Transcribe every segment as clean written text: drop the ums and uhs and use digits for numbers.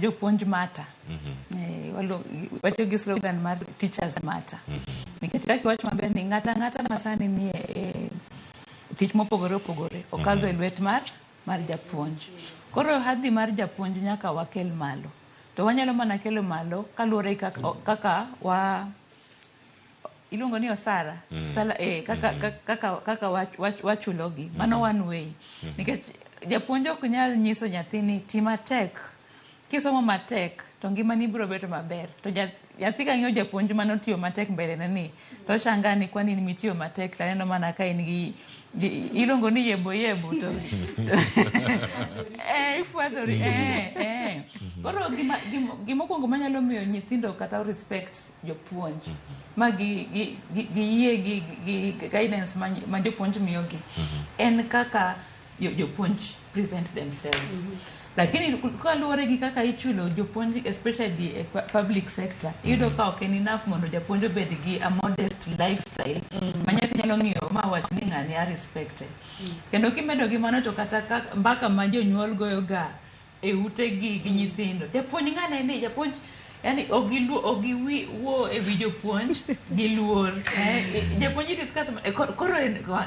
Jopuonj matter. Wacho gi slogan mar "Teachers matter". Nikech kaka iwacho maber ni ng'ata ang'ata ma sani nie e tich mopogore opogore okadho e lwet mar japuonj. Koro hadhi mar japuonj nyaka wakel malo. To wanyalo mana kelo malo kaluwore gi kaka wa iluongo ni osara sala, kaka wachulogi. Mano one way, nikech japuonj ok nyal nyiso nyathi ni ti matek, kisomo matek to ngimani biro bedo maber, to nyathi ka ng'iyo japuonj manotiyo matek mbele ne ni to oshanga ni kwani in mitiyo matek to aneno mana ka in gi iluongo ni yebo yebo to ifwadhori. Koro gimokwongo manyalo miyo nyithindo kata respect jopuonj ma giyie gi guidance ma jopuonj miyogi en kaka jopuonj present themselves. Lakini kaluwore gi kaka ichulo jopuonj, especially e public sector, iyudo ka ok en enough mondo japuonj obed gi a modest lifestyle ma nyathi nyalo ng'iyo ma wach ni ng'ani a respecte. Kendo kimedo gi mano to kata mbaka ma jonyuol goyo ga e utegi gi nyithindo, japuonj ng'ane ni japuonj, yani ok giwuo e wi jopuonj gi luor. Japuonj i discuss koro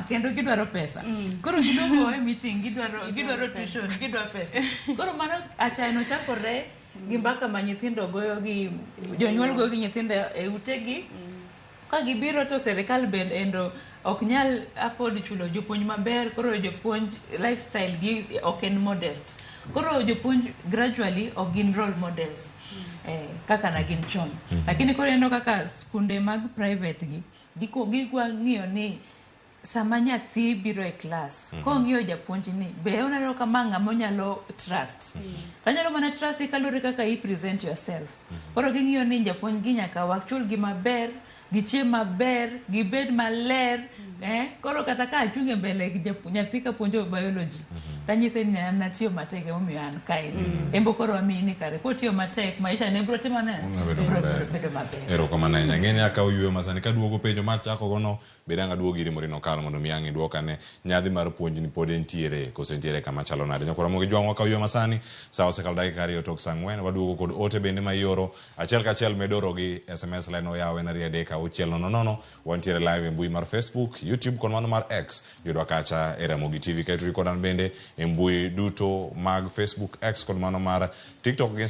kendo gidwaro pesa, koro giluongo e meeting, gidwaro tuition, gidwaro pesa. Koro mano achaya no chakore gi mbaka ma nyithindo goyo gi jonyuol goyo gi nyithindo e utegi. Ka gibiro to sirikal bende endo ok nyal afford chulo jopuonj maber. Koro jopuonj lifestyle gi ok en modest. Koro jopuonj gradually ok gin role models kaka na gin chon. Lakini koro ineno kaka skunde mag private gi gikwa ng'iyo ni sama nyathi biro e klas kong'iyo japuonj ni be oneno kama ng'ama onyalo trust. Anyalo mana trust kaluwore kaka i present yourself. Koro ging'iyo ni japuonj gi nyaka wachul gi maber, gichiem maber, gibed maler. Koro kata ka achung' e mbele gi nyathi kapuonjo biology, tanyise ni an natiyo matek emomiyo an kae. Embo koro amiyi ni kare kotiyo matek maisha ne biro timo nade? Biro bedo Biro maber. bedo maber. Erokamano ahinya. Ng'eni akawo yueyo masani kaduogo penjo machako gono bende ang' aduogo iri Morino Okal mondo mi ang' iduok ane nyadhi mar puonj ni pod entiere koso entiere kama chalo nade. Nyakwar Ramogi Jwang' wakawo yueyo masani sa osekalo dakika 2 tok sa 4. Waduogo kod ote bende ma ioro achiel kachiel medo oro gi SMS line oyaw en 236 00. Wantiere live e mbui mar Facebook, YouTube kod mano mar X. Yudwa kacha e Ramogi TV kaeto kod an bende e mbui duto mag Facebook, X kod mano mar TikTok gi